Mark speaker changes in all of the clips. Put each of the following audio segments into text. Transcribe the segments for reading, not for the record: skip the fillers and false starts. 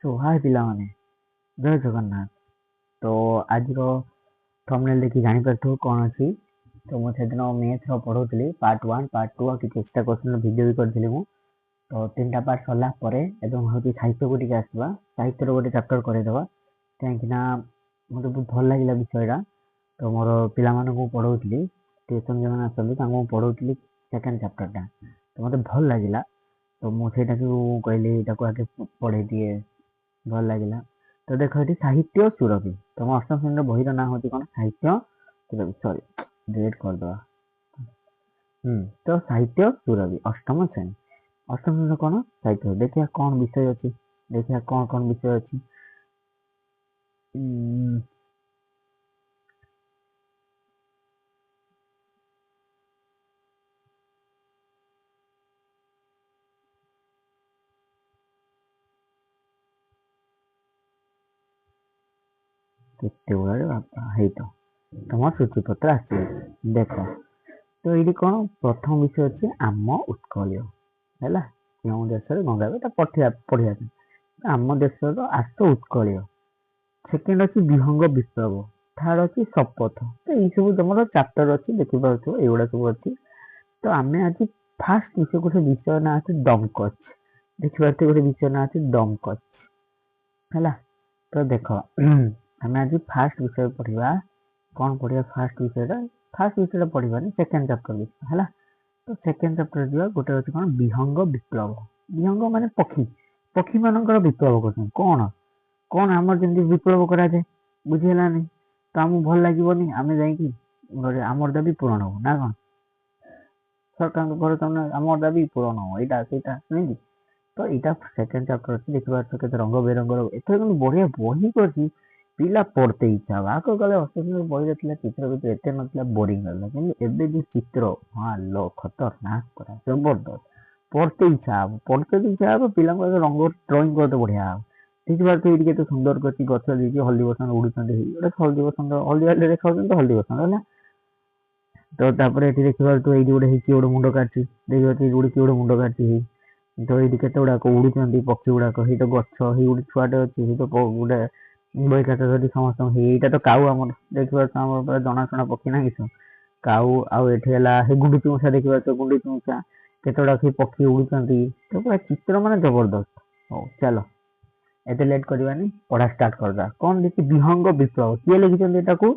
Speaker 1: Show ହାଏ ପିଲାମାନେ, ଜୟ ଜଗନ୍ନାଥ। ତ ଆଜିର ଥମ୍ବନେଲ୍ ଦେଖି ଜାଣିପାରୁଥିବ କ'ଣ ଅଛି। ତ ମୁଁ ସେଦିନ ମ୍ୟାଥ୍ର ପଢ଼ଉଥିଲି ପାର୍ଟ 1, ପାର୍ଟ 2 ଆଉ କିଛି ଏକ୍ସଟ୍ରା କ୍ୱେଶ୍ଚନ୍ର ଭିଡ଼ିଓ ବି କରିଥିଲି ମୁଁ। ତ 3ଟା ପାର୍ଟ ସରିଲା ପରେ ଏବେ ମୁଁ ଭାବୁଛି ସାହିତ୍ୟକୁ ଟିକେ ଆସିବା, ସାହିତ୍ୟର ଗୋଟେ ଚାପ୍ଟର କରେଇଦେବା, କାହିଁକିନା ମୋତେ ବହୁତ ଭଲ ଲାଗିଲା ବିଷୟଟା। ତ ମୋର ପିଲାମାନଙ୍କୁ ମୁଁ ପଢ଼ଉଥିଲି, ଟ୍ୟୁସନ୍ ଯେଉଁମାନେ ଆସନ୍ତି ତାଙ୍କୁ ମୁଁ ପଢ଼ଉଥିଲି ସେକେଣ୍ଡ ଚାପ୍ଟରଟା, ତ ମୋତେ ଭଲ ଲାଗିଲା। ତ ମୁଁ ସେଇଟାକୁ କହିଲି ଏଇଟାକୁ ଆଗେ ପଢ଼େଇ ଦିଏ, ଭଲ ଲାଗିଲା। ତ ଦେଖ ଏଠି ସାହିତ୍ୟ ସୁରଭି, ତମ ଅଷ୍ଟମ ଶ୍ରେଣୀର ବହିର ନାଁ ହେଉଛି କ'ଣ? ସାହିତ୍ୟ ସୁରଭି। ସରି, ଡିଲିଟ୍ କରିଦେବା। ତ ସାହିତ୍ୟ ସୁରଭି ଅଷ୍ଟମ ଶ୍ରେଣୀ। ଅଷ୍ଟମ ଶ୍ରେଣୀର କ'ଣ ସାହିତ୍ୟ? ଦେଖିବା କ'ଣ ବିଷୟ ଅଛି, ଦେଖିବା କ'ଣ କ'ଣ ବିଷୟ ଅଛି। କେତେ ଗୁଡ଼ାଏ ବାପା ହେଇତ ତମ ସୂଚୀପତ୍ର ଆସିଯାଇଛି। ଦେଖ ତ ଏଇଠି କ'ଣ ପ୍ରଥମ ବିଷୟ ଅଛି ଆମ ଉତ୍କଳୀୟ, ହେଲା କେଉଁ ଦେଶରେ ଗଙ୍ଗା, ଏଇଟା ପଢ଼ିବା ପାଇଁ ଆମ ଦେଶର ଆସ ଉତ୍କଳୀୟ। ସେକେଣ୍ଡ ଅଛି ବିହଙ୍ଗ ବିପ୍ଳବ, ଥାର୍ଡ ଅଛି ଶପଥ। ତ ଏଇସବୁ ତମର ଚାପ୍ଟର ଅଛି, ଦେଖିପାରୁଥିବ ଏଇଗୁଡ଼ା ସବୁ ଅଛି। ତ ଆମେ ଆଜି ଫାର୍ଷ୍ଟ ବିଷୟ ଗୋଟେ ବିଷୟ ନାଁ ଅଛି ଡମକଚ, ଦେଖିପାରୁଥିବ ଗୋଟେ ବିଷୟ ନାଁ ଅଛି ଡମକଚ, ହେଲା। ତ ଦେଖ ଆମେ ଆଜି ଫାର୍ଷ୍ଟ ବିଷୟ ପଢ଼ିବା। କ'ଣ ପଢ଼ିବା ଫାର୍ଷ୍ଟ ବିଷୟଟା? ଫାର୍ଷ୍ଟ ବିଷୟଟା ପଢ଼ିବାନି, ସେକେଣ୍ଡ ଚାପ୍ଟର ବିଷୟ, ହେଲା। ତ ସେକେଣ୍ଡ ଚାପ୍ଟର ଯିବା। ଗୋଟେ ଅଛି କ'ଣ ବିହଙ୍ଗ ବିପ୍ଳବ। ବିହଙ୍ଗ ମାନେ ପକ୍ଷୀ, ପକ୍ଷୀମାନଙ୍କର ବିପ୍ଳବ କରୁଛନ୍ତି। କ'ଣ କ'ଣ ଆମର ଯେମିତି ବିପ୍ଳବ କରାଯାଏ, ବୁଝିହେଲାନି? ତ ଆମକୁ ଭଲ ଲାଗିବନି, ଆମେ ଯାଇକି ଆମର ଦାବି ପୂରଣ ହବ ନା କ'ଣ? ସରକାରଙ୍କ ଘରେ ତମେ ଆମର ଦାବି ପୂରଣ ହବ, ଏଇଟା ସେଇଟା, ନାଇଁ କି? ତ ଏଇଟା ସେକେଣ୍ଡ ଚାପ୍ଟର ଅଛି, ଦେଖିପାରୁଛ କେତେ ରଙ୍ଗ ବେରଙ୍ଗର। ଏଥର କିନ୍ତୁ ବଢ଼ିଆ ବହି କରିଛି, ପିଲା ପଢ଼ତେ ଇଚ୍ଛା ହବ। ଆଗ କାଳେ ଅଷ୍ଟମ ଶ୍ରେଣୀର ବହିରେ ଥିଲା ଚିତ୍ର ଭିତ୍ର ଏତେ ନଥିଲା, ବୋରିଂ ଲାଗୁଥିଲା। କିନ୍ତୁ ଏବେ ଯୋଉ ଚିତ୍ର, ହଁ ଲୋ ଖତରନାକ ପୁରା ଜବରଦସ୍ତ, ପଢ଼ତେ ଇଚ୍ଛା ହବ, ପଢ଼ତେ ବି ଇଚ୍ଛା ହବ। ପିଲାଙ୍କୁ ଆଗ ରଙ୍ଗ ଡ୍ରଇଂ କରିତେ ବଢ଼ିଆ ହବ। ଦେଖିପାରୁଥିବ ଏଇଠି କେତେ ସୁନ୍ଦର କରିଛି, ଗଛ ଦେଇଛି, ହଳଦୀ ବସନ୍ତ ଉଡୁଛନ୍ତି, ଗୋଟେ ହଳଦୀ ବସନ୍ତ, ହଳଦୀ ହଳଦୀ ଦେଖାଉଛନ୍ତି ତ ହଳଦୀ ବସନ୍ତ, ହେଲା। ତ ତାପରେ ଏଠି ଦେଖିପାରୁଥିବ ଏଇଠି ଗୋଟେ ହେଇଛି, ଗୋଟେ ମୁଣ୍ଡ କାଟିଛି, ଦେଖିପାରୁଥିବ ଏଇଠି ଗୋଟେ କିଏ ଗୋଟେ ମୁଣ୍ଡ କାଟିଛି ହେଇ। ତ ଏଇଠି କେତେ ଗୁଡାକ ଉଡୁଛନ୍ତି ପକ୍ଷୀ ଗୁଡାକ, ହେଇ ତ ଗଛ, ହେଇ ଗୋଟେ ଛୁଆଟେ ଅଛି, ହେଇ ତ ଗୋଟେ ବହି ଖାତା ଧରି ସମସ୍ତଙ୍କୁ, ହେଇ ଏଇଟା ତ କାଉ ଆମର, ଦେଖିପାରୁଛ ଆମର ପୁରା ଜଣାଶୁଣା ପକ୍ଷୀ ନା କିସ କାଉ। ଆଉ ଏଠି ହେଲା ହେ ଗୁଣ୍ଡୁଚି ମୂଷା, ଦେଖିପାରୁଛ ଗୁଣ୍ଡୁଚି ମୂଷା, କେତେ ଗୁଡାକ ସେଇ ପକ୍ଷୀ ଉଡୁଛନ୍ତି। ତ ପୁରା ଚିତ୍ର ମାନେ ଜବରଦସ୍ତ। ହଉ ଚାଲ ଏତେ ଲେଟ୍ କରିବାନି, ପଢା ଷ୍ଟାର୍ଟ କରିଦବା। କଣ ଦେଖି ବିହଙ୍ଗ ବିପ୍ଳବ, କିଏ ଲେଖିଛନ୍ତି ଏଟାକୁ?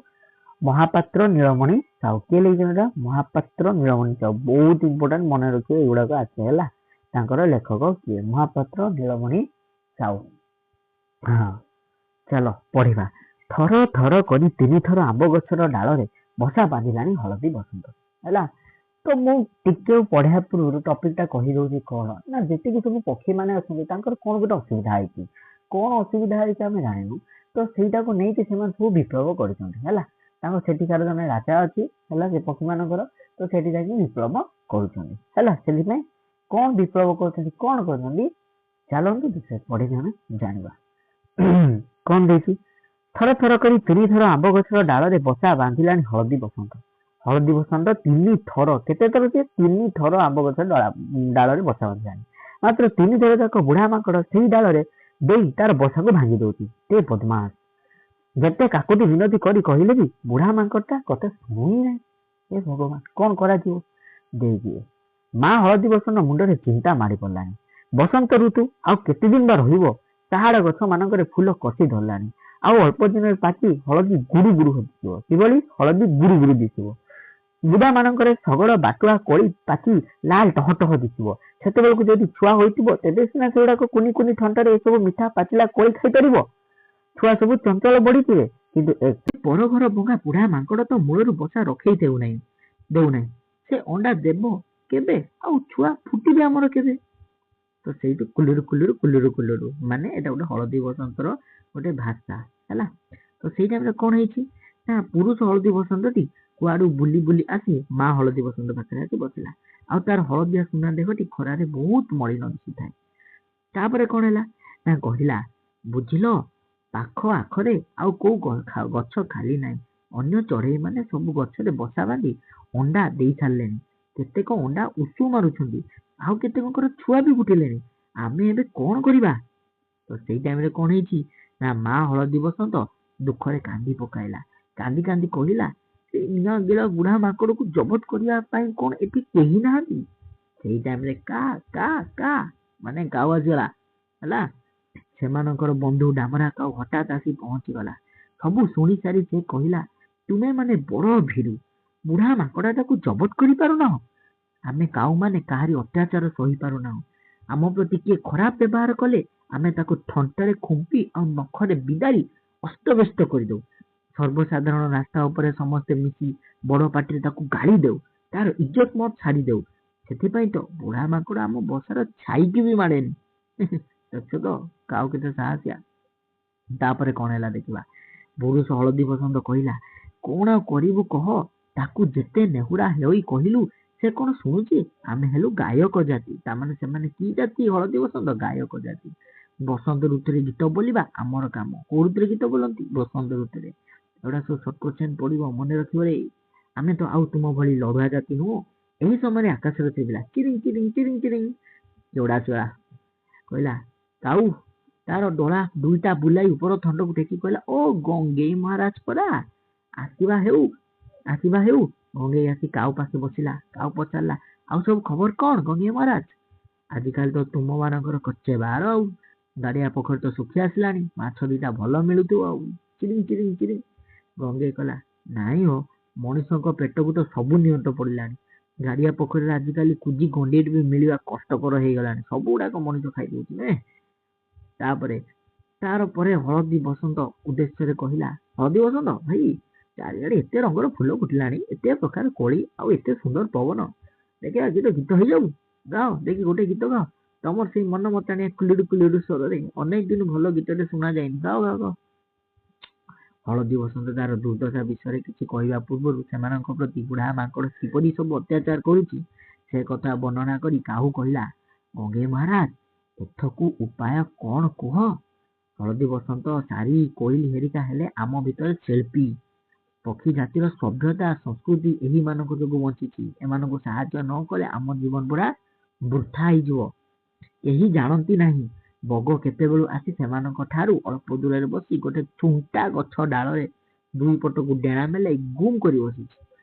Speaker 1: ମହାପାତ୍ର ନୀଳମଣି ସାହୁ। କିଏ ଲେଖିଛନ୍ତି ଏଟା? ମହାପାତ୍ର ନୀଳମଣି ସାହୁ। ବହୁତ ଇମ୍ପୋର୍ଟାଣ୍ଟ, ମନେ ରଖିବେ ଏଇଗୁଡାକ ଆସେ, ହେଲା। ତାଙ୍କର ଲେଖକ କିଏ? ମହାପାତ୍ର ନୀଳମଣି ସାହୁ। ହଁ ଚାଲ ପଢିବା। ଥର ଥର କରି 3 ଥର ଆମ୍ବ ଗଛର ଡାଳରେ ବସା ବାନ୍ଧିଲାଣି ହଳଦୀ ବସନ୍ତ, ହେଲା। ତ ମୁଁ ଟିକେ ପଢିବା ପୂର୍ବରୁ ଟପିକଟା କହିଦଉଛି କଣ ନା, ଯେତିକି ସବୁ ପକ୍ଷୀ ମାନେ ଅଛନ୍ତି ତାଙ୍କର କଣ ଗୋଟେ ଅସୁବିଧା ହେଇଛି, କଣ ଅସୁବିଧା ହେଇଛି ଆମେ ଜାଣିନୁ। ତ ସେଇଟାକୁ ନେଇକି ସେମାନେ ସବୁ ବିପ୍ଳବ କରିଛନ୍ତି, ହେଲା। ତାଙ୍କ ସେଠିକାର ଜଣେ ରାଜା ଅଛି, ହେଲା, ସେ ପକ୍ଷୀମାନଙ୍କର, ତ ସେଠି ଯାଇକି ବିପ୍ଳବ କରୁଛନ୍ତି, ହେଲା। ସେଥିପାଇଁ କଣ ବିପ୍ଳବ କରୁଛନ୍ତି, କଣ କରୁଛନ୍ତି, ଚାଲନ୍ତୁ ବିଷୟ ପଢିକି ଆମେ ଜାଣିବା। କଣ ଦେଇଛି? ଥର ଥର କରି 3 ଥର ଆମ୍ବ ଗଛର ଡାଳରେ ବସା ବାନ୍ଧିଲାଣି ହଳଦୀ ବସନ୍ତ। ହଳଦୀ ବସନ୍ତ 3 ଥର, କେତେ ଥର? ସିଏ 3 ଥର ଆମ୍ବ ଗଛର ଡାଳରେ ବସା ବାନ୍ଧିଲାଣି। ମାତ୍ର 3 ଥର ଯାକ ବୁଢା ମାଙ୍କଡ ସେଇ ଡାଳରେ ଦେଇ ତାର ବସାକୁ ଭାଙ୍ଗି ଦଉଛି। ତେ ବଦମାସ, ଯେତେ କାକୁତି ବିନତି କରି କହିଲେ ବି ବୁଢା ମାଙ୍କଡଟା କଥା ଶୁଣୁ ହିଁ ନାହିଁ। ଏ ଭଗବାନ, କଣ କରାଯିବ? ଦେଇଦିଏ। ମା ହଳଦୀ ବସନ୍ତ ମୁଣ୍ଡରେ ଚିନ୍ତା ମାଡ଼ି ପଡିଲାଣି। ବସନ୍ତ ଋତୁ ଆଉ କେତେ ଦିନ ବା ରହିବ? ପାହାଡ ଗଛ ମାନଙ୍କରେ ଫୁଲ କଷି ଧରିଲାଣି, ଆଉ ଅଳ୍ପ ଦିନରେ ପାଚି ହଳଦୀ ଗୁରୁ ଗୁରୁ ଦିଶିବ। କିଭଳି? ହଳଦୀ ଗୁରୁ ଗୁରୁ ଦିଶିବ। ବୁଦା ମାନଙ୍କରେ ଶଗଡ଼ ବାଟୁଆ କୋଳି ପାଚି ଲାଲ ଟହ ଟହ ଦିଶିବ। ସେତେବେଳକୁ ଯଦି ଛୁଆ ହୋଇଥିବ ତେବେ ସିନା ସେଗୁଡାକ କୁନି କୁନି ଥଣ୍ଟରେ ଏସବୁ ମିଠା ପାଚିଲା କୋଳି ଖାଇପାରିବ। ଛୁଆ ସବୁ ଚଞ୍ଚଳ ବଢିଥିବେ, କିନ୍ତୁ ଏ
Speaker 2: ପରଘର ଭଙ୍ଗା ବୁଢା ମାଙ୍କଡ ତ ମୂଳରୁ ବସା ରଖେଇ ଦେଉନାହିଁ। ସେ ଅଣ୍ଡା ଦେବ କେବେ ଆଉ ଛୁଆ ଫୁଟିବେ ଆମର କେବେ? ତ ସେଇଠୁ କୁଲୁରୁ କୁଲୁରୁ କୁଲୁରୁ କୁଲୁରୁ, ମାନେ ଏଇଟା ଗୋଟେ ହଳଦୀ ବସନ୍ତର ଗୋଟେ ଭାଷା, ହେଲା। ତ ସେଇ ଟାଇମରେ କଣ ହେଇଛି ନା, ପୁରୁଷ ହଳଦୀ ବସନ୍ତଟି କୁଆଡୁ ବୁଲି ବୁଲି ଆସି ମା ହଳଦୀ ବସନ୍ତ ପାଖରେ ଆସି ବସିଲା। ଆଉ ତାର ହଳଦିଆ ସୁନା ଦେହଟି ଖରାରେ ବହୁତ ମଳିନ ଦିଶୁଥାଏ। ତାପରେ କଣ ହେଲା ନା, କହିଲା, ବୁଝିଲ, ପାଖ ଆଖରେ ଆଉ କୋଉ ଗଛ ଖାଲି ନାହିଁ। ଅନ୍ୟ ଚଢେଇ ମାନେ ସବୁ ଗଛରେ ବସା ବାନ୍ଧି ଅଣ୍ଡା ଦେଇ ସାରିଲେଣି। କେତେକ ଅଣ୍ଡା ଉସୁ ମାରୁଛନ୍ତି, ଆଉ କେତେକଙ୍କର ଛୁଆ ବି ଫୁଟିଲେଣି। ଆମେ ଏବେ କଣ କରିବା? ତ ସେଇ ଟାଇମରେ କଣ ହେଇଛି ନା, ମା ହଳଦୀ ବସନ୍ତ ଦୁଃଖରେ କାନ୍ଦି ପକାଇଲା। କାନ୍ଦି କାନ୍ଦି କହିଲା, ସେ ନିଆଁ ଗିଳା ବୁଢା ମାଙ୍କଡକୁ ଜବତ କରିବା ପାଇଁ କଣ ଏଠି କେହି ନାହାନ୍ତି? ସେଇ ଟାଇମରେ କା କା କା, ମାନେ କାଉ ଆସିଗଲା। ହେଲା, ସେମାନଙ୍କର ବନ୍ଧୁ ଡାମରା କାଉ ହଠାତ୍ ଆସି ପହଞ୍ଚିଗଲା। ସବୁ ଶୁଣି ସାରି ସେ କହିଲା, ତୁମେ ମାନେ ବଡ ଭୀରୁ, ବୁଢା ମାଙ୍କଡଟାକୁ ଜବତ କରିପାରୁନାହ। ଆମେ କାଉମାନେ କାହାରି ଅତ୍ୟାଚାର ସହିପାରୁନାହୁଁ। ଆମ ପ୍ରତି କିଏ ଖରାପ ବ୍ୟବହାର କଲେ ଆମେ ତାକୁ ଥଣ୍ଟରେ ଖୁମ୍ପି ଆଉ ନଖରେ ବିଦାରି ଅସ୍ତବ୍ୟସ୍ତ କରିଦଉ। ସର୍ବସାଧାରଣ ରାସ୍ତା ଉପରେ ସମସ୍ତେ ମିଶି ବଡ ପାଟିରେ ତାକୁ ଗାଳି ଦେଉ, ତାର ଇଜ୍ଜତ ମତ ଛାଡି ଦେଉ। ସେଥିପାଇଁ ତ ବୁଢା ମାଙ୍କଡ ଆମ ବସାର ଛାଇକି ବି ମାଡେନି। ଦେଖୁଛ ତ କାଉ କେତେ ସାହସିଆ। ତାପରେ କଣ ହେଲା ଦେଖିବା। ପୁରୁଷ ହଳଦୀ ବସନ୍ତ କହିଲା, କଣ ଆଉ କରିବୁ କହ? ତାକୁ ଯେତେ ନେହୁରା ହୋଇ କହିଲୁ, ସେ କଣ ଶୁଣୁଛି? ଆମେ ହେଲୁ ଗାୟକ ଜାତି। ତାମାନେ ସେମାନେ କି ଜାତି ହଳଦୀ ବସନ୍ତ? ଗାୟକ ଜାତି। ବସନ୍ତ ଋତୁରେ ଗୀତ ବୋଲିବା ଆମର କାମ। କୋଉ ଋତୁରେ ଗୀତ ବୋଲନ୍ତି? ବସନ୍ତ ଋତୁରେ। ଏଗୁଡ଼ା ସବୁ ସର୍ଟ କ୍ୱେଶ୍ଚନ ପଡିବ, ମନେ ରଖିବ ରେ। ଆମେ ତ ଆଉ ତୁମ ଭଳି ଲଢୁଆ ଜାତି ନୁହଁ। ଏହି ସମୟରେ ଆକାଶରେ ଶୁଭିଲା ଚିରିଂ ଚିରିଂ ଚିରିଂ ଚିରିଂ। ଯୋଡ଼ା ଚୋଳା କହିଲା, କାଉ ତାର ଡୋଳା ଦୁଇଟା ବୁଲାଇ ଉପର ଥଣ୍ଡକୁ ଟେକି କହିଲା, ଓ ଗଙ୍ଗେଇ ମହାରାଜ ପରା, ଆସିବା ହେଉ, ଆସିବା ହେଉ। ଗଙ୍ଗେଇ ଆସି କାଉ ପାଖେ ବସିଲା। କାଉ ପଚାରିଲା, ଆଉ ସବୁ ଖବର କଣ ଗଙ୍ଗେଇ ମହାରାଜ? ଆଜିକାଲି ତ ତୁମ ମାନଙ୍କର କଚେ ବାର, ଆଉ ଗାଡିଆ ପୋଖରୀ ତ ଶୁଖି ଆସିଲାଣି, ମାଛ ଦିଟା ଭଲ ମିଳୁଥିବ ଆଉ। ଚିରିଂ ଚିରିଂ ଚିରିଂ। ଗଙ୍ଗେଇ କହିଲା, ନାଇଁ ହୋ, ମଣିଷଙ୍କ ପେଟକୁ ତ ସବୁ ନିଅଣ୍ଟ ପଡିଲାଣି। ଗାଡିଆ ପୋଖରୀରେ ଆଜିକାଲି କୁଜି ଗଣ୍ଡିଏ ବି ମିଳିବା କଷ୍ଟକର ହେଇଗଲାଣି। ସବୁ ଗୁଡାକ ମଣିଷ ଖାଇଦଉଛି ନୁହେଁ? ତାପରେ ତାର ପରେ ହଳଦୀ ବସନ୍ତ ଉଦ୍ଦେଶ୍ୟରେ କହିଲା, ହଳଦୀ ବସନ୍ତ ଭାଇ, ଚାରିଆଡେ ଏତେ ରଙ୍ଗର ଫୁଲ ଫୁଟିଲାଣି, ଏତେ ପ୍ରକାର କୋଳି ଆଉ ଏତେ ସୁନ୍ଦର ପବନ, ଦେଖିବା ଗୀତ ଗୀତ ହେଇଯାଉ। ଗାଅ ଦେଖି, ଗୋଟେ ଗୀତ ଗାଅ, ତମର ସେଇ ମନ ମତାଣିଆ କୁଲୁଡୁ କୁଲୁଡୁ ସ୍ୱରରେ। ଅନେକ ଦିନ ଭଲ ଗୀତଟେ ଶୁଣା ଯାଇନି। ଗାଅ ଗାଅ ଗାଅ। ହଳଦୀ ବସନ୍ତ ତାର ଦୁର୍ଦ୍ଦଶା ବିଷୟରେ କିଛି କହିବା ପୂର୍ବରୁ ସେମାନଙ୍କ ପ୍ରତି ବୁଢା ମାଙ୍କଡ କିପରି ସବୁ ଅତ୍ୟାଚାର କରୁଛି ସେ କଥା ବର୍ଣ୍ଣନା କରି କାହୁ କହିଲା, ଗଙ୍ଗେଇ ମହାରାଜ, ଏଥକୁ ଉପାୟ କଣ କୁହ? ହଳଦୀ ବସନ୍ତ, ଶାରୀ, କୋଇଲି ହେରିକା ହେଲେ ଆମ ଭିତରେ ଶିଳ୍ପୀ। ପକ୍ଷୀ ଜାତିର ସଭ୍ୟତା ସଂସ୍କୃତି ଏହିମାନଙ୍କ ଯୋଗୁଁ ବଞ୍ଚିଛି। ଏମାନଙ୍କୁ ସାହାଯ୍ୟ ନ କଲେ ଆମ ଜୀବନ ପୁରା ବୃଥା ହେଇଯିବ। କେହି ଜାଣନ୍ତି ନାହିଁ, ବଗ କେତେବେଳୁ ଆସି ସେମାନଙ୍କ ଠାରୁ ଅଳ୍ପ ଦୂରରେ ବସି ଗୋଟେ ଥୁଣ୍ଟା ଗଛ ଡାଳରେ ଦୁଇ ପଟକୁ ଡେଣା ମେଲାଇ ଗୁମ୍ କରି ବସିଛି।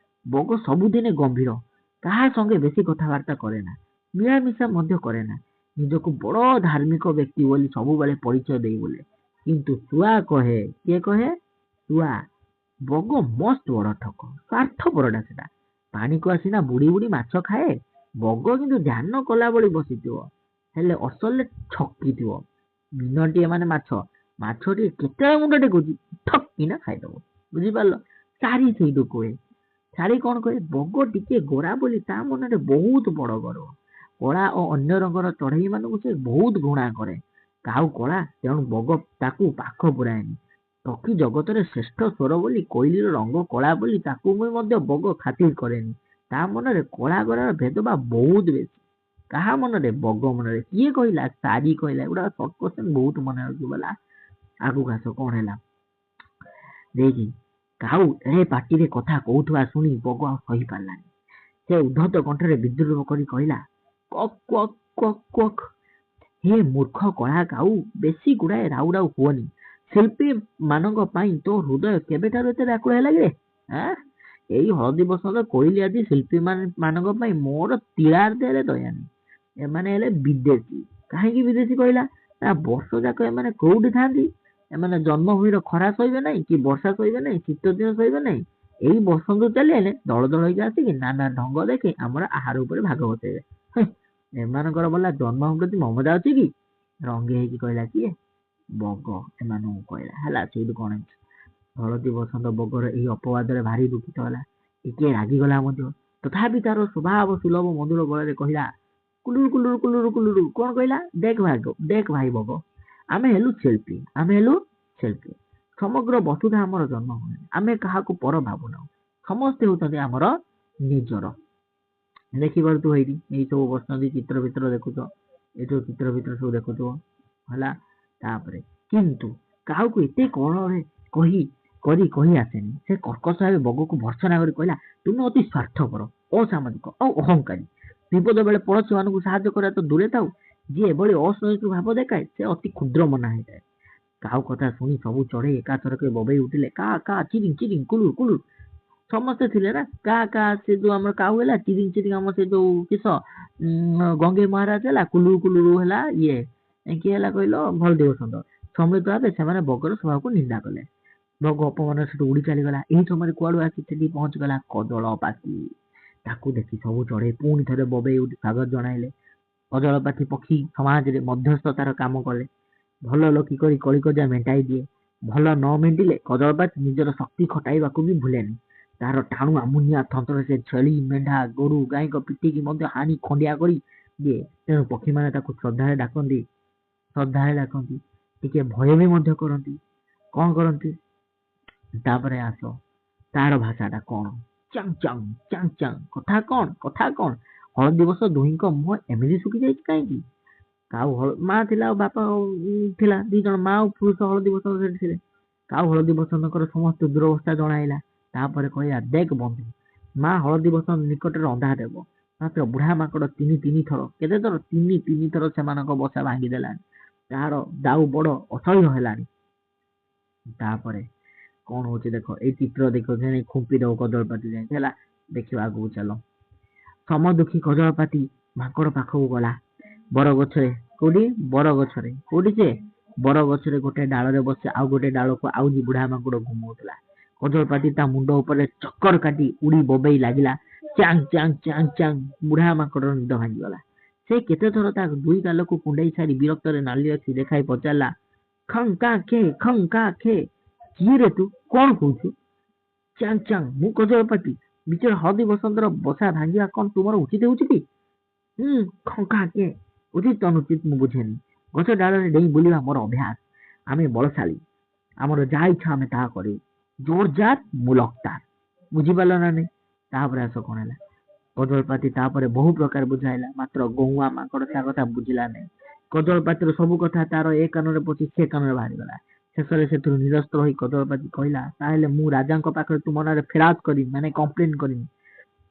Speaker 2: ବଗ ସବୁଦିନେ ଗମ୍ଭୀର, କାହା ସଙ୍ଗେ ବେଶୀ କଥାବାର୍ତ୍ତା କରେ ନା, ମିଳାମିଶା ମଧ୍ୟ କରେ ନା। ନିଜକୁ ବଡ ଧାର୍ମିକ ବ୍ୟକ୍ତି ବୋଲି ସବୁବେଳେ ପରିଚୟ ଦେଇ ବୁଲେ। କିନ୍ତୁ ଶୁଆ କହେ, କିଏ କହେ? ଶୁଆ, ବଗ ମସ୍ତ ବଡ ଠକ, ସ୍ୱାର୍ଥପରଟା। ସେଟା ପାଣିକୁ ଆସିନା ବୁଡି ବୁଡି ମାଛ ଖାଏ। ବଗ କିନ୍ତୁ ଧ୍ୟାନ କଲା ଭଳି ବସିଥିବ, ହେଲେ ଅସଲରେ ଠକିଥିବ। ମୀନଟିଏ, ମାନେ ମାଛ, ମାଛଟିଏ କେତେବେଳେ ମୁଣ୍ଡ ଟେକୁଛି, ଠକ୍ କିନା ଖାଇଦବ। ବୁଝିପାରିଲ? ଶାରୀ ସେଇଠୁ କୁହେ। ଶାରୀ କଣ କହେ? ବଗ ଟିକେ ଗୋରା ବୋଲି ତା ମନରେ ବହୁତ ବଡ ଗର୍ବ। କଳା ଓ ଅନ୍ୟ ରଙ୍ଗର ଚଢେଇ ମାନଙ୍କୁ ସେ ବହୁତ ଘୃଣା କରେ। କାଉ କଳା, ତେଣୁ ବଗ ତାକୁ ପାଖ ପୁରାଏନି। ପକ୍ଷୀ ଜଗତରେ ଶ୍ରେଷ୍ଠ ସ୍ୱର ବୋଲି କୋଇଲିର ରଙ୍ଗ କଳା ବୋଲି ତାକୁ ବି ମଧ୍ୟ ବଗ ଖାତିର କରେନି। ତା ମନରେ କଳା ଗୋରାର ଭେଦଭାବ ବହୁତ ବେଶୀ। କାହା ମନରେ? ବଗ ମନରେ। କିଏ କହିଲା? ଶାରୀ କହିଲା। ଏଗୁଡା ସର୍ଟ କ୍ୱେଶ୍ଚନ, ବହୁତ ମନେ ରଖିବ, ହେଲା? ଆଗକୁ ଆସ, କଣ ହେଲା ଦେଖି। କାଉ ଏଣେ ପାଟିରେ କଥା କହୁଥିବା ଶୁଣି ବଗ ଆଉ ସହିପାରିଲାନି। ସେ ଉଦ୍ଧତ କଣ୍ଠରେ ବିଦ୍ରୂପ କରି କହିଲା, କକ୍ କକ୍ କକ୍ କକ୍, ହେ ମୂର୍ଖ କଳା କାଉ, ବେଶୀ ଗୁଡାଏ ରାଉ ରାଉ ହୁଅନି। ଶିଳ୍ପୀ ମାନଙ୍କ ପାଇଁ ତୋ ହୃଦୟ କେବେଠାରୁ ଏତେ ବ୍ୟାକୁଳ ହେଲା କିରେ? ଆଁ, ଏଇ ହଳଦୀ ବସନ୍ତ, କୋଇଲି ଆଦି ଶିଳ୍ପୀ ମାନଙ୍କ ପାଇଁ ମୋର ତିଳାର୍ଦ୍ଧେ ହେଲେ ଦୟା ନାହିଁ। ଏମାନେ ହେଲେ ବିଦେଶୀ। କାହିଁକି ବିଦେଶୀ କହିଲା ନା, ବର୍ଷ ଯାକ ଏମାନେ କୋଉଠି ଥାନ୍ତି? ଏମାନେ ଜନ୍ମଭୂମିର ଖରା ସହିବେ ନାହିଁ କି ବର୍ଷା ସହିବେ ନାହିଁ, ଶୀତ ଦିନ ସହିବେ ନାହିଁ। ଏଇ ବସନ୍ତ ଚାଲି ଆଇଲେ ଦଳ ଦଳ ହେଇକି ଆସିକି ନାନା ଢଙ୍ଗ ଦେଖି ଆମର ଆହାର ଉପରେ ଭାଗ ବସେଇବେ। ଏମାନଙ୍କର ବଲା ଜନ୍ମ ପ୍ରତି ମମତା ଅଛି କି? ରଙ୍ଗି ହେଇକି କହିଲା କିଏ? ବଗ ଏମାନଙ୍କୁ କହିଲା। ହେଲା, ସେଇଠୁ କଣ ହେଇଛି? ହଳଦୀ ବସନ୍ତ ବଗର ଏହି ଅପବାଦରେ ଭାରି ଦୁଃଖିତ ହେଲା, ଟିକେ ରାଗିଗଲା ମଧ୍ୟ। ତଥାପି ତାର ସ୍ୱଭାବ ସୁଲଭ ମଧୁର ଗଳାରେ କହିଲା, କୁଲୁରୁ କୁଲୁରୁ କୁଲୁରୁ କୁଲୁରୁ। କଣ କହିଲା? ଦେଖ ଭାଇ, ଦେଖ ଭାଇ ବଗ, ଆମେ ହେଲୁ ଶିଳ୍ପୀ, ଆମେ ହେଲୁ ଶିଳ୍ପୀ। ସମଗ୍ର ବସୁଧା ଆମର ଜନ୍ମଭୂମି। ଆମେ କାହାକୁ ପର ଭାବୁନାହୁଁ, ସମସ୍ତେ ହେଉଛନ୍ତି ଆମର ନିଜର। ଦେଖିପାରୁଥିବ ଏଇଠି ଏଇ ସବୁ ବସିଛନ୍ତି, ଚିତ୍ର ଭିତ୍ର ଦେଖୁଛ, ଏ ଯୋଉ ଚିତ୍ର ଭିତ୍ର ସବୁ ଦେଖୁଥିବ। ହେଲା, ତାପରେ କିନ୍ତୁ କାହାକୁ ଏତେ କଣ କହି କରି କହି ଆସେନି। ସେ କର୍କଶ ଭାବେ ବଗକୁ ଭର୍ତ୍ସନା କରି କହିଲା, ତୁମେ ଅତି ସ୍ୱାର୍ଥପର, ଅସାମାଜିକ ଆଉ ଅହଙ୍କାରୀ। ବିପଦ ବେଳେ ପଡ଼ୋଶୀମାନଙ୍କୁ ସାହାଯ୍ୟ କରିବା ତ ଦୂରେ ଥାଉ, ଯିଏ ଏଭଳି ଅସହିଷ୍ଣୁ ଭାବ ଦେଖାଏ ସେ ଅତି କ୍ଷୁଦ୍ର ମନା ହେଇଥାଏ। କାଉ କଥା ଶୁଣି ସବୁ ଚଢ଼େଇ ଏକାଥରକେ ବୋବେଇ ଉଠିଲେ, କା କା, ଚିରିଂ ଚିରିଂ, କୁଲୁର କୁଲୁର। ସମସ୍ତେ ଥିଲେ ନା, କା କା ସେ ଯୋଉ ଆମର କାଉ ହେଲା, ଚିରିଂ ଚିରିଂ ଆମର ସେ ଯୋଉ କିସ ଗଙ୍ଗେଇ ମହାରାଜ ହେଲା, କୁଲୁରୁ କୁଲୁରୁ ହେଲା ଇଏ କିଏ ହେଲା କହିଲ ହଳଦୀ ବସନ୍ତ। ସମ୍ମିଳିତ ଭାବେ ସେମାନେ ବଗର ସ୍ୱଭାବକୁ ନିନ୍ଦା କଲେ। ବଗ ଅପମାନ ସେଠୁ ଉଡ଼ି ଚାଲିଗଲା। ଏହି ସମୟରେ କୁଆଡୁ ଆସି ସେଠି ପହଞ୍ଚିଗଲା କଜଳପାତି। ତାକୁ ଦେଖି ସବୁ ଚଢ଼େଇ ପୁଣି ଥରେ ବୋବେଇ ଉଠି ସ୍ୱାଗତ ଜଣାଇଲେ। କଜଳପାତି ପକ୍ଷୀ ସମାଜରେ ମଧ୍ୟସ୍ଥତାର କାମ କଲେ। ଭଲ ଲୋକି କରି କଳିକଜିଆ ମେଣ୍ଟାଇ ଦିଏ। ଭଲ ନ ମେଣ୍ଟିଲେ କଜଳପାତି ନିଜର ଶକ୍ତି ଖଟାଇବାକୁ ବି ଭୁଲେନି। ତାର ଟାଣୁଆ ମୁନିଆ ଥଣ୍ଟରେ ସେ ଛେଳି, ମେଣ୍ଢା, ଗୋରୁ ଗାଈଙ୍କ ପିଠିକି ମଧ୍ୟ ହାଣି ଖଣ୍ଡିଆ କରି ଦିଏ। ତେଣୁ ପକ୍ଷୀମାନେ ତାକୁ ଶ୍ରଦ୍ଧାରେ ଡାକନ୍ତି, ଶ୍ରଦ୍ଧାରେ ଡାକନ୍ତି, ଟିକେ ଭୟ ବି ମଧ୍ୟ କରନ୍ତି। କଣ କରନ୍ତି? ତାପରେ ଆସ, ତାର ଭାଷାଟା କଣ? ଚାଙ୍ଗ ଚାଙ୍ଗ ଚାଙ୍ଗ ଚାଙ୍ଗ। କଥା କଣ? କଥା କଣ? ହଳଦୀ ବସନ୍ତ ଦୁହିଁଙ୍କ ମୁହଁ ଏମିତି ଶୁଖି ଯାଇଛି କାହିଁକି? କାଉ ମା ଥିଲା ଆଉ ବାପା ଥିଲା, ଦି ଜଣ ମା ଆଉ ପୁରୁଷ ହଳଦୀ ବସନ୍ତ ସେଠି ଥିଲେ। କାଉ ହଳଦୀ ବସନ୍ତଙ୍କର ସମସ୍ତ ଦୁରବସ୍ଥା ଜଣାଇଲା। ତାପରେ କହିଲା, ଦେଖ ବନ୍ଧୁ, ମା ହଳଦୀ ବସନ୍ତ ନିକଟରେ ରନ୍ଧା ଦେବ, ମାତ୍ର ବୁଢା ମାଙ୍କଡ ତିନି ତିନି ଥର, କେତେ ଥର? ତିନି ତିନି ଥର ସେମାନଙ୍କ ବସା ଭାଙ୍ଗିଦେଲାଣି। ତାହାର ଦାଉ ବଡ ଅସହ୍ୟ ହେଲାଣି। ତାପରେ କଣ ହଉଛି ଦେଖ, ଏଇ ଚିତ୍ର ଦେଖ, ଖୁମ୍ପି ଦବ କଜଳପାତି ଯାଇକି ହେଲା। ଦେଖିବା ଆଗକୁ ଚାଲ। ସମଦୁଃଖୀ କଜଳପାତି ମାଙ୍କଡ ପାଖକୁ ଗଲା। ବରଗଛରେ କୋଉଠି? ବରଗଛରେ କୋଉଠି? ସେ ବରଗଛରେ ଗୋଟେ ଡାଳରେ ବସି ଆଉ ଗୋଟେ ଡାଳକୁ ଆଉଜି ବୁଢା ମାଙ୍କଡ ଘୁମଉଥିଲା। କଜଳପାତି ତା ମୁଣ୍ଡ ଉପରେ ଚକ୍କର କାଟି ଉଡ଼ି ବୋବେଇ ଲାଗିଲା, ଚାଙ୍ଗ ଚାଙ୍ଗ ଚାଙ୍ଗ ଚାଙ୍ଗ। ବୁଢା ମାଙ୍କଡର ନିଦ ଭାଙ୍ଗିଗଲା। ସେ କେତେଥର ତା ଦୁଇ ଗାଲକୁ କୁଣ୍ଡେଇ ସାରି ବିରକ୍ତରେ ନାଲି ଆଖି ଦେଖାଇ ପଚାରିଲା, ଖଂ କା ଖେ, ଖଂ କା ଖେ, କିଏ ରେ ତୁ? କଣ କହୁଛୁ? ଚାଙ୍ଗ ଚାଙ୍ଗ, ମୁଁ କଜଳପାତି। ବିଚରା ହଳଦୀ ବସନ୍ତର ବସା ଭାଙ୍ଗିବା କଣ ତୁମର ଉଚିତ ହେଉଛି କି? ହୁଁ, ଖଂ କା ଖେ, ଉଚିତ ଅନୁଚିତ ମୁଁ ବୁଝେନି। ଗଛ ଡାଳରେ ଡେଇଁ ବୁଲିବା ମୋର ଅଭ୍ୟାସ। ଆମେ ବଳଶାଳୀ, ଆମର ଯାହା ଇଚ୍ଛା ଆମେ ତାହା କରିବୁ। ଜୋର ଯାର ମୁଲକ ତାର। ବୁଝିପାରିଲ ନା ନାଇଁ? ତାପରେ ଆସ, କଣ ହେଲା? କଜଳପାତି ତାପରେ ବହୁ ପ୍ରକାର ବୁଝାଇଲା, ମାତ୍ର ଗଉଆ ମାଙ୍କଡ ତା କଥା ବୁଝିଲା ନାହିଁ। କଜଳପାତିର ସବୁ କଥା ତାର ଏ କାନରେ ପଶି ସେ କାନରେ ବାହାରିଗଲା। ଶେଷରେ ସେଥିରୁ ନିରସ୍ତ ହୋଇ କଜଳପାତି କହିଲା, ତାହେଲେ ମୁଁ ରାଜାଙ୍କ ପାଖରେ ତୁମ ନାଁରେ ଫେରାଦ କରିବି, ମାନେ କମ୍ପ୍ଲେନ କରିବି।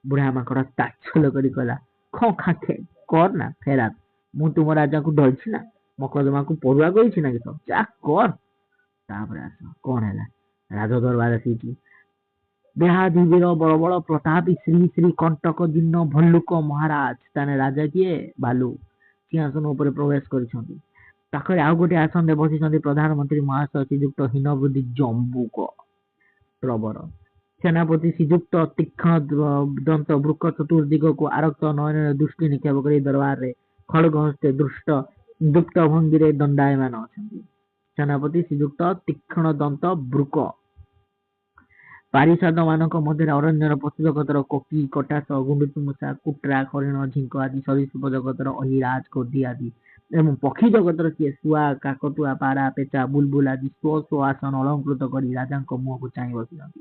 Speaker 2: ବୁଢା ମାଙ୍କଡ ତାଚ୍ଛଲ୍ୟ କରି କହିଲା, ଖ ଖା ଖେ, କର ନା ଫେରାଦ। ମୁଁ ତୁମ ରାଜାକୁ ଡରିଛି ନା ମକଦ୍ଦମାକୁ ପରୁଆ କରିଛି ନା କିସ? ଯା କର। ତାପରେ ଆସ, କଣ ହେଲା? ରାଜ ଦରବାର ଆସିଛି। ଦେହାଧିବୀର ବଳ ବଳ ପ୍ରତାପୀ ଶ୍ରୀ ଶ୍ରୀ କଣ୍ଟକ ଜୀର୍ଣ୍ଣ ଭଲ୍ଲୁକ ମହାରାଜ, ତାନେ ରାଜା କିଏ? ଭାଲୁ, ସିଂହାସନ ଉପରେ ପ୍ରବେଶ କରିଛନ୍ତି। ପାଖରେ ଆଉ ଗୋଟେ ଆସନରେ ବସିଛନ୍ତି ପ୍ରଧାନମନ୍ତ୍ରୀ ମହାଶୟ ଶ୍ରୀଯୁକ୍ତ ହୀନବୃଦ୍ଧି ଜମ୍ବୁକ ପ୍ରବର। ସେନାପତି ଶ୍ରୀଯୁକ୍ତ ତୀକ୍ଷ୍ଣ ଦନ୍ତ ବୃକ ଚତୁର୍ଦିଗକୁ ଆରକ୍ତ ନୟନରେ ଦୃଷ୍ଟି ନିକ୍ଷେପ କରି ଦରବାରରେ ଖଡ୍ଗ ହସ୍ତେ ଦୃଷ୍ଟ ଯୁକ୍ତ ଭଙ୍ଗୀରେ ଦଣ୍ଡାୟମାନ ଅଛନ୍ତି। ସେନାପତି ଶ୍ରୀଯୁକ୍ତ ତୀକ୍ଷ୍ଣ ଦନ୍ତ ବୃକ। ପାରିଷଦ ମାନଙ୍କ ମଧ୍ୟରେ ଅରଣ୍ୟର ପଶୁ ଜଗତର କୋକି, କଟାସ, ଗୁଣ୍ଡୁଚି ମୂଷା, କୁଟ୍ରା, ହରିଣ, ଝିଙ୍କ ଆଦି, ସରୀସୃପ ଜଗତର ଅହିରାଜ, ଗୋଧି ଆଦି ଏବଂ ପକ୍ଷୀ ଜଗତର କିଏ ଶୁଆ, କାକଟୁଆ, ପାରା, ପେଚା, ବୁଲବୁଲ ଆଦି ସ୍ୱ ସ୍ୱ ଆସନ ଅଳଙ୍କୃତ କରି ରାଜାଙ୍କ ମୁହଁକୁ ଚାହିଁ ବସିଛନ୍ତି।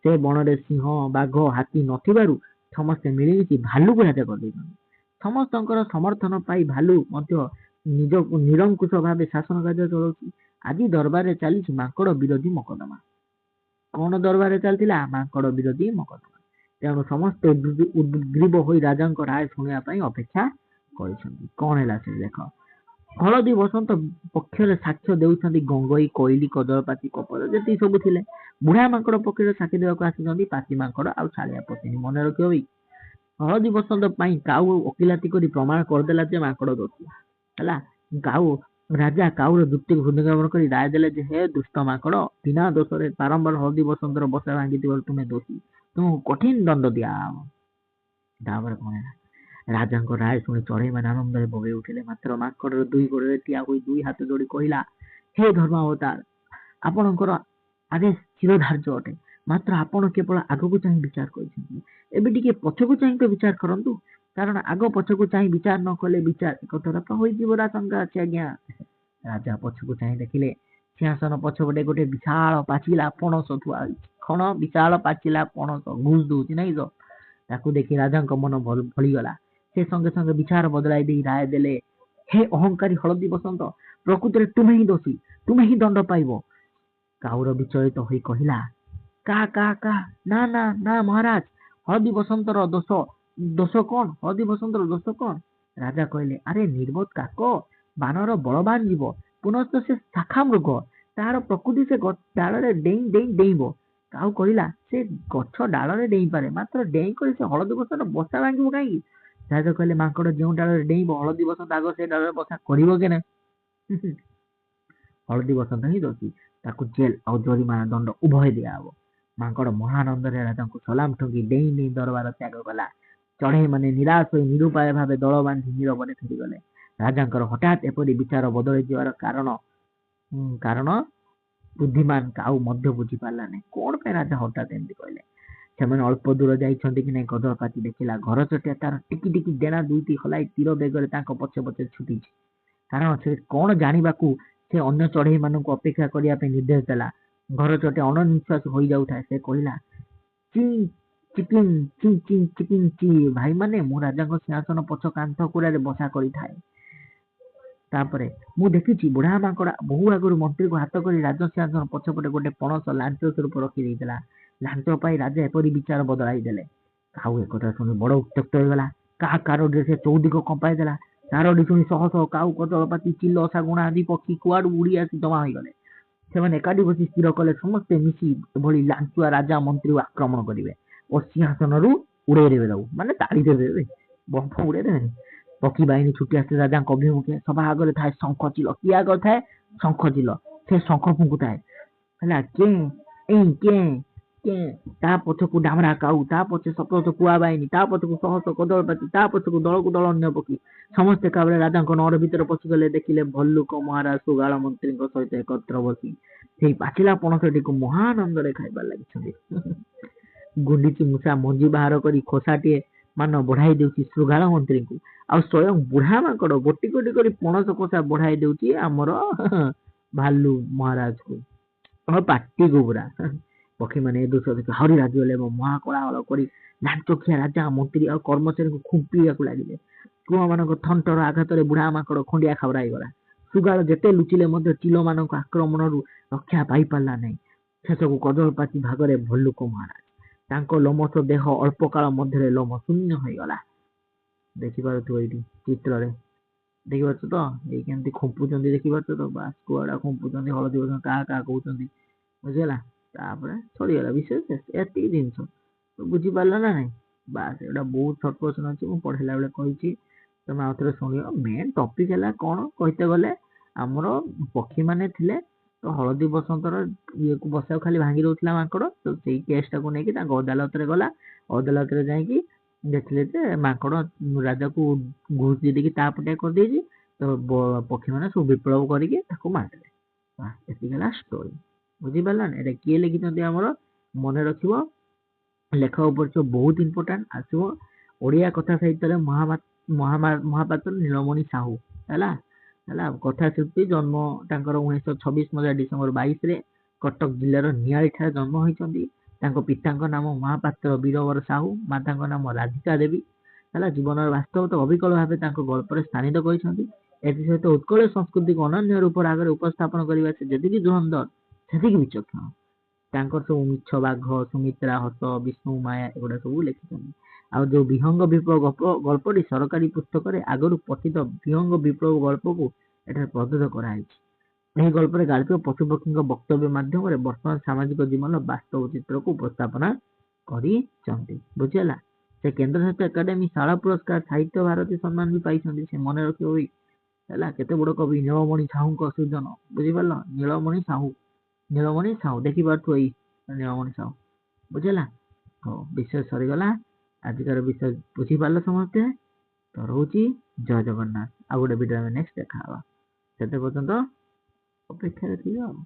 Speaker 2: ସେ ବଣରେ ସିଂହ, ବାଘ, ହାତୀ ନଥିବାରୁ ସମସ୍ତେ ମିଳିମିଶି ଭାଲୁକୁ ରାଜା କରିଦେଇଛନ୍ତି। ସମସ୍ତଙ୍କର ସମର୍ଥନ ପାଇ ଭାଲୁ ମଧ୍ୟ ନିଜକୁ ନିରଙ୍କୁଶ ଭାବେ ଶାସନ କାର୍ଯ୍ୟ ଚଳାଉଛି। ଆଜି ଦରବାରରେ ଚାଲିଛି ମାଙ୍କଡ ବିରୋଧୀ ମକଦ୍ଦମା। କଣ ଦରବାରରେ ଚାଲିଥିଲା? ମାଙ୍କଡ ବିରୋଧୀ ମକଦ୍ଦମା। ତେଣୁ ସମସ୍ତେ ଉଦ୍ଗ୍ରୀବ ହୋଇ ରାଜାଙ୍କ ରାୟ ଶୁଣିବା ପାଇଁ ଅପେକ୍ଷା କରିଛନ୍ତି। କଣ ହେଲା ସେଠି ଦେଖ। ହଳଦୀ ବସନ୍ତ ପକ୍ଷରେ ସାକ୍ଷ୍ୟ ଦେଉଛନ୍ତି ଗଙ୍ଗଇ, କୋଇଲି, କଜଳପାତି, କପୋତ ଯେତିକି ସବୁ ଥିଲେ। ବୁଢା ମାଙ୍କଡ ପକ୍ଷରେ ସାକ୍ଷୀ ଦେବାକୁ ଆସିଛନ୍ତି ପାତି ମାଙ୍କଡ ଆଉ ଶାଳିଆ ପତିନୀ। ମନେ ରଖିବ ଭାଇ, ହଳଦୀ ବସନ୍ତ ପାଇଁ କାଉ ଓକିଲାତି କରି ପ୍ରମାଣ କରିଦେଲା ଯେ ମାଙ୍କଡ ଦୋଷୀ ହେଲା। କାଉ ରାଜା କାଉର ଯୁକ୍ତିକୁ ହୃଦୟଙ୍ଗମ କରି ରାୟ ଦେଲେ ଯେ ହେ ଦୁଷ୍ଟ ମାଙ୍କଡ, ବିନା ଦୋଷରେ ବାରମ୍ବାର ହଳଦୀ ବସନ୍ତର ବସା ଭାଙ୍ଗିଥିବାରୁ ତୁମେ ଦୋଷୀ, ତୁମକୁ କଠିନ ଦଣ୍ଡ ଦିଆହବ। ତାପରେ କଣ ହେଲା? ରାଜାଙ୍କ ରାୟ ଶୁଣି ଚଢେଇମାନେ ଆନନ୍ଦରେ ବୋବେଇ ଉଠିଲେ। ମାତ୍ର ମାଙ୍କଡର ଦୁଇ ଗୋଡରେ ଠିଆ ହୋଇ ଦୁଇ ହାତ ଯୋଡି କହିଲା, ହେ ଧର୍ମାବତାର, ଆପଣଙ୍କର ଆଦେଶ ଶିରୋଧାର୍ଯ୍ୟ ଅଟେ। ମାତ୍ର ଆପଣ କେବଳ ଆଗକୁ ଚାହିଁ ବିଚାର କରିଛନ୍ତି, ଏବେ ଟିକେ ପଛକୁ ଚାହିଁ ତ ବିଚାର କରନ୍ତୁ। କାରଣ ଆଗ ପଛକୁ ଚାହିଁ ବିଚାର ନ କଲେ ବିଚାର ଏକତରଫା ହୋଇଯିବାର ଆଶଙ୍କା ଅଛି ଆଜ୍ଞା। ରାଜା ପଛକୁ ଚାହିଁ ଦେଖିଲେ ସିଂହାସନ ପଛପଟେ ଗୋଟେ ବିଶାଳ ପାଚିଲା ପଣସ ଥୁଆ ହୋଇଛି। କଣ? ବିଶାଳ ପାଚିଲା ପଣସ ଘୁଷ ଦଉଛି ନାଇଁ ତ? ତାକୁ ଦେଖି ରାଜାଙ୍କ ମନ ଭଳିଗଲା। ସେ ସଙ୍ଗେ ସଙ୍ଗେ ବିଚାର ବଦଳାଇ ଦେଇ ରାୟ ଦେଲେ, ହେ ଅହଙ୍କାରୀ ହଳଦୀ ବସନ୍ତ, ପ୍ରକୃତରେ ତୁମେ ହିଁ ଦୋଷୀ, ତୁମେ ହିଁ ଦଣ୍ଡ ପାଇବ। କାଉର ବିଚଳିତ ହୋଇ କହିଲା, କା କା କା, ନା ନା ନା ମହାରାଜ, ହଳଦୀ ବସନ୍ତର ଦୋଷ, ଦୋଷ କଣ? ହଳଦୀ ବସନ୍ତର ଦୋଷ କଣ? ରାଜା କହିଲେ, ଆରେ ନିର୍ବୋଧ କାକ, ବାନର ବଳବାନ ଜୀବ, ପୁନଶ୍ଚ ସେ ଶାଖା ମୃଗ, ତାହାର ପ୍ରକୃତି ସେ ଡାଳରେ ଡେଇଁ ଡେଇଁ ଡେଇଁବ। କାଉ କହିଲା, ସେ ଗଛ ଡାଳରେ ଡେଇଁପାରେ, ମାତ୍ର ଡେଇଁ କରି ସେ ହଳଦୀ ବସନ୍ତ ବସା ଭାଙ୍ଗିବ କାହିଁକି? ରାଜା କହିଲେ, ମାଙ୍କଡ଼ ଯେଉଁ ଡାଳରେ ଡେଇଁବ, ହଳଦୀ ବସନ୍ତ ଆଗ ସେ ଡାଳରେ ବସା କରିବ କି ନାହିଁ? ହଳଦୀ ବସନ୍ତ ହିଁ ଦୋଷୀ, ତାକୁ ଜେଲ ଆଉ ଜରିମାନା ଦଣ୍ଡ ଉଭୟ ଦିଆହବ। ମାଙ୍କଡ଼ ମହାନନ୍ଦରେ ରାଜାଙ୍କୁ ସଲାମ ଠୁଙ୍କି ଡେଇଁ ଡେଇଁ ଦରବାର ତ୍ୟାଗ କଲା। ଚଢ଼େଇ ମାନେ ନିରାଶ ହୋଇ ନିରୁପାୟ ଭାବେ ଦଳ ବାନ୍ଧି ନୀରବରେ ଫେରିଗଲେ। ରାଜାଙ୍କର ହଠାତ୍ ଏପରି ବିଚାର ବଦଳି ଯିବାର କାରଣ ବୁଦ୍ଧିମାନ କାଉ ମଧ୍ୟ ବୁଝିପାରିଲା ନାହିଁ। କଣ ପାଇଁ ରାଜା ହଠାତ୍ ଏମିତି କହିଲେ? ସେମାନେ ଅଳ୍ପ ଦୂର ଯାଇଛନ୍ତି କି ନାହିଁ, କଜଳପାତି ଦେଖିଲା ଘରଚଟିଆ ତାର ଟିକି ଟିକି ଡେଣା ଦୁଇଟି ହଲାଇ ତୀର ବେଗରେ ତାଙ୍କ ପଛେ ପଛେ ଛୁଟିଛି। କାରଣ ସେ କଣ ଜାଣିବାକୁ ସେ ଅନ୍ୟ ଚଢ଼େଇ ମାନଙ୍କୁ ଅପେକ୍ଷା କରିବା ପାଇଁ ନିର୍ଦ୍ଦେଶ ଦେଲା। ଘରଚଟିଆ ଅଣନିଶ୍ୱାସୀ ହୋଇଯାଉଥାଏ। ସେ କହିଲା, ଚିଂ ଚିକିଂ ଚିଂ ଚିଂ ଚିକିଂ ଚି, ଭାଇମାନେ, ମୁଁ ରାଜାଙ୍କ ସିଂହାସନ ପଛ କାନ୍ଥ କୁରାରେ ବସା କରିଥାଏ। ତାପରେ ମୁଁ ଦେଖିଛି ବୁଢା ମାଙ୍କଡ଼ ବହୁ ଆଗରୁ ମନ୍ତ୍ରୀକୁ ହାତ କରି ରାଜ ସିଂହାସନ ପଛପଟେ ଗୋଟେ ପଣସ ଲାଞ୍ଚ ସ୍ୱରୂପ ରଖିଦେଇଥିଲା। ଲାଞ୍ଚ ପାଇ ରାଜା ଏପରି ବିଚାର ବଦଳାଇ ଦେଲେ। କାଉ ଏକଥା ଶୁଣି ବଡ ଉତ୍ତ୍ୟକ୍ତ ହୋଇଗଲା। କାହା କାରଡିରେ ସେ ଚୌଦିଗ କମ୍ପାଇ ଦେଲା। ତାରଡି ଶୁଣି ଶହ ଶହ କାଉ, କଜଳପାତି, ଚିଲ, ଶାଗୁଣା ଆଦି ପକ୍ଷୀ କୁଆଡୁ ଉଡି ଆସି ଜମା ହୋଇଗଲେ। ସେମାନେ ଏକାଠି ବସି ସ୍ଥିର କଲେ, ସମସ୍ତେ ମିଶି ଏଭଳି ଲାଞ୍ଚୁଆ ରାଜା ମନ୍ତ୍ରୀକୁ ଆକ୍ରମଣ କରିବେ ଓ ସିଂହାସନରୁ ଉଡେଇ ଦେବେ ତାକୁ, ମାନେ ତାଡ଼ି ଦେବେ, ବମ୍ଫ ଉଡେଇ ଦେବେନି। ପକ୍ଷୀ ବାହିନୀ ଛୁଟି ଆସେ ରାଜାଙ୍କ ଅଭିମୁଖେ। ସଭା ଆଗରେ ଥାଏ ଶଙ୍ଖ ଚିଲ। କିଏ ଆଗରେ ଥାଏ? ଶଙ୍ଖ ଚିଲ। ସେ ଶଙ୍ଖ ଫୁଙ୍କୁଥାଏ, ହେଲା, କେଁ ଏଁ କେଁ କେଁ। ତା ପଛକୁ ଡାମରା କାଉ, ତା ପଛେ ସପ୍ତଶ କୁଆ ବାହିନୀ, ତା ପଛକୁ ଶହ ଶହ କଜଳପାତି, ତା ପଛକୁ ଦଳକୁ ଦଳ ଅନ୍ୟ ପକ୍ଷୀ। ସମସ୍ତେ ଏକାବେଳେ ରାଜାଙ୍କ ନଅର ଭିତରେ ପଶିଗଲେ। ଦେଖିଲେ ଭଲ୍ଲୁକ ମହାରାଜ ଶୃଗାଳ ମନ୍ତ୍ରୀଙ୍କ ସହିତ ଏକତ୍ର ବସି ସେଇ ପାଚିଲା ପଣସଟିକୁ ମହାନନ୍ଦରେ ଖାଇବାରେ ଲାଗିଛନ୍ତି। ଗୁଣ୍ଡିଚି ମୂଷା ମଞ୍ଜି ବାହାର କରି ଖୋସାଟିଏ ମାନ ବଢାଇ ଦେଉଛି ଶୃଗାଳ ମନ୍ତ୍ରୀଙ୍କୁ, ଆଉ ସ୍ୱୟଂ ବୁଢା ମାଙ୍କଡ ଗୋଟି ଗୋଟି କରି ପଣସ ଖୋସା ବଢାଇ ଦେଉଛି ଆମର ଭାଲୁ ମହାରାଜକୁ, ପାଟିକୁ ପୁରା। ପକ୍ଷୀମାନେ ଏ ଦୃଶ୍ୟ ଦେଖି ଆହୁରି ରାଗିଗଲେ ଏବଂ ମହାକୋଳାହଳ କରି ଲାଞ୍ଚଖିଆ ରାଜା, ମନ୍ତ୍ରୀ ଆଉ କର୍ମଚାରୀଙ୍କୁ ଖୁମ୍ପିବାକୁ ଲାଗିଲେ। କୁଆମାନଙ୍କ ଥଣ୍ଟର ଆଘାତରେ ବୁଢା ମାଙ୍କଡ ଖଣ୍ଡିଆ ଖାବରା ହେଇଗଲା। ଶୃଗାଳ ଯେତେ ଲୁଚିଲେ ମଧ୍ୟ ଚିଲମାନଙ୍କ ଆକ୍ରମଣରୁ ରକ୍ଷା ପାଇପାରିଲା ନାହିଁ। ଶେଷକୁ କଜଳପାତି ଭାଗରେ ଭଲ୍ଲୁକ ମହାରାଜ, ତାଙ୍କ ଲୋମଶ ଦେହ ଅଳ୍ପ କାଳ ମଧ୍ୟରେ ଲୋମ ଶୂନ୍ୟ ହୋଇଗଲା। ଦେଖିପାରୁଥିବ ଏଇଠି ଚିତ୍ରରେ, ଦେଖିପାରୁଛ ତ? ଏଇ କେମିତି ଖୁମ୍ପୁଛନ୍ତି ଦେଖିପାରୁଛ ତ? ବାସ୍, କୁଆଡା ଖୁମ୍ପୁଛନ୍ତି, ହଳଦୀ ବସନ୍ତ କାହା କାହା କହୁଛନ୍ତି, ବୁଝିଗଲା? ତାପରେ ସରିଗଲା ବିଶେଷ ଏତିକି ଜିନିଷ ବୁଝିପାରିଲ ନା ନାଇଁ? ବାସ୍, ଏଇଟା ବହୁତ ସର୍ଟ କ୍ୱେଶ୍ଚନ ଅଛି, ମୁଁ ପଢେଇଲା ବେଳେ କହିଛି, ତମେ ଆଉ ଥରେ ଶୁଣିବ। ମେନ୍ ଟପିକ ହେଲା କଣ କହିତେ ଗଲେ ଆମର ପକ୍ଷୀମାନେ ଥିଲେ ତ ହଳଦୀ ବସନ୍ତର ଇଏକୁ ବସାକୁ ଖାଲି ଭାଙ୍ଗି ଦଉଥିଲା ମାଙ୍କଡ। ତ ସେଇ କେସଟାକୁ ନେଇକି ତାଙ୍କ ଅଦାଲତରେ ଗଲା। ଅଦାଲତରେ ଯାଇକି ଦେଖିଲେ ଯେ ମାଙ୍କଡ ରାଜାକୁ ଘୁଷ ଦେଇକି ତା ପଟିଆ କରିଦେଇଛି। ତ ପକ୍ଷୀମାନେ ସବୁ ବିପ୍ଳବ କରିକି ତାକୁ ମାରିଦେଲେ। ଏତିକି ହେଲା ଷ୍ଟୋରି, ବୁଝିପାରିଲ ନା? ଏଇଟା କିଏ ଲେଖିଛନ୍ତି ଆମର ମନେ ରଖିବ, ଲେଖକ ପରିଚୟ ବହୁତ ଇମ୍ପୋର୍ଟାଣ୍ଟ ଆସିବ। ଓଡ଼ିଆ କଥା ସାହିତ୍ୟରେ ମହାପାତ୍ର ନୀଳମଣି ସାହୁ, ହେଲା ହେଲା କଥାଶିଳ୍ପୀ। ଜନ୍ମ ତାଙ୍କର 1926 ମସିହା ଡିସେମ୍ବର 22ରେ କଟକ ଜିଲ୍ଲାର ନିଆଳି ଠାରେ ଜନ୍ମ ହୋଇଛନ୍ତି। ତାଙ୍କ ପିତାଙ୍କ ନାମ ମହାପାତ୍ର ବୀରବର ସାହୁ, ମାତାଙ୍କ ନାମ ରାଧିକା ଦେବୀ। ହେଲା, ଜୀବନର ବାସ୍ତବତା ଅବିକଳ ଭାବେ ତାଙ୍କ ଗଳ୍ପରେ ସ୍ଥାନିତ କରିଛନ୍ତି। ଏଥିସହିତ ଉତ୍କଳ ସଂସ୍କୃତିକୁ ଅନନ୍ୟ ରୂପର ଆଗରେ ଉପସ୍ଥାପନ କରିବା ସେ ଯେତିକି ଧୁରନ୍ଧର ସେତିକି ବିଚକ୍ଷଣ। ତାଙ୍କର ସବୁ ମିଛ ବାଘ, ସୁମିତ୍ରା ହସ, ବିଷ୍ଣୁ ମାୟା ଏଗୁଡ଼ା ସବୁ ଲେଖିଛନ୍ତି। ଆଉ ଯୋଉ ବିହଙ୍ଗ ବିପ୍ଳବ ଗଳ୍ପଟି ସରକାରୀ ପୁସ୍ତକରେ ଆଗରୁ ପଠିତ ବିହଙ୍ଗ ବିପ୍ଳବ ଗଳ୍ପକୁ ଏଠାରେ ପ୍ରଦତ୍ତ କରାଯାଇଛି। ଏହି ଗଳ୍ପରେ ଗାଳ୍ପିକ ପଶୁପକ୍ଷୀଙ୍କ ବକ୍ତବ୍ୟ ମାଧ୍ୟମରେ ବର୍ତ୍ତମାନ ସାମାଜିକ ଜୀବନର ବାସ୍ତବ ଚିତ୍ରକୁ ଉପସ୍ଥାପନା କରିଛନ୍ତି। ବୁଝିହେଲା? ସେ କେନ୍ଦ୍ର ସାହିତ୍ୟ ଏକାଡେମୀ ଶାଳ ପୁରସ୍କାର, ସାହିତ୍ୟ ଭାରତୀ ସମ୍ମାନ ବି ପାଇଛନ୍ତି। ସେ ମନେ ରଖିବ ବି, ହେଲା, କେତେ ବଡ କବି ନୀଳମଣି ସାହୁଙ୍କ ସୃଜନ, ବୁଝିପାରିଲ? ନୀଳମଣି ସାହୁ, ନୀଳମଣି ସାହୁ ଦେଖିପାରୁଥିବ ଏଇ ନୀଳମଣି ସାହୁ, ବୁଝିହେଲା? ହଉ, ବିଷୟ ସରିଗଲା। ଆଜିକାର ବିଷୟ ବୁଝିପାରିଲ ସମସ୍ତେ ତ? ରହୁଛି, ଜୟ ଜଗନ୍ନାଥ। ଆଉ ଗୋଟେ ଭିଡ଼ିଓ ଆମେ ନେକ୍ସଟ ଦେଖା ହବା, ସେତେ ପର୍ଯ୍ୟନ୍ତ ଅପେକ୍ଷାରେ ଥିବ ଆଉ।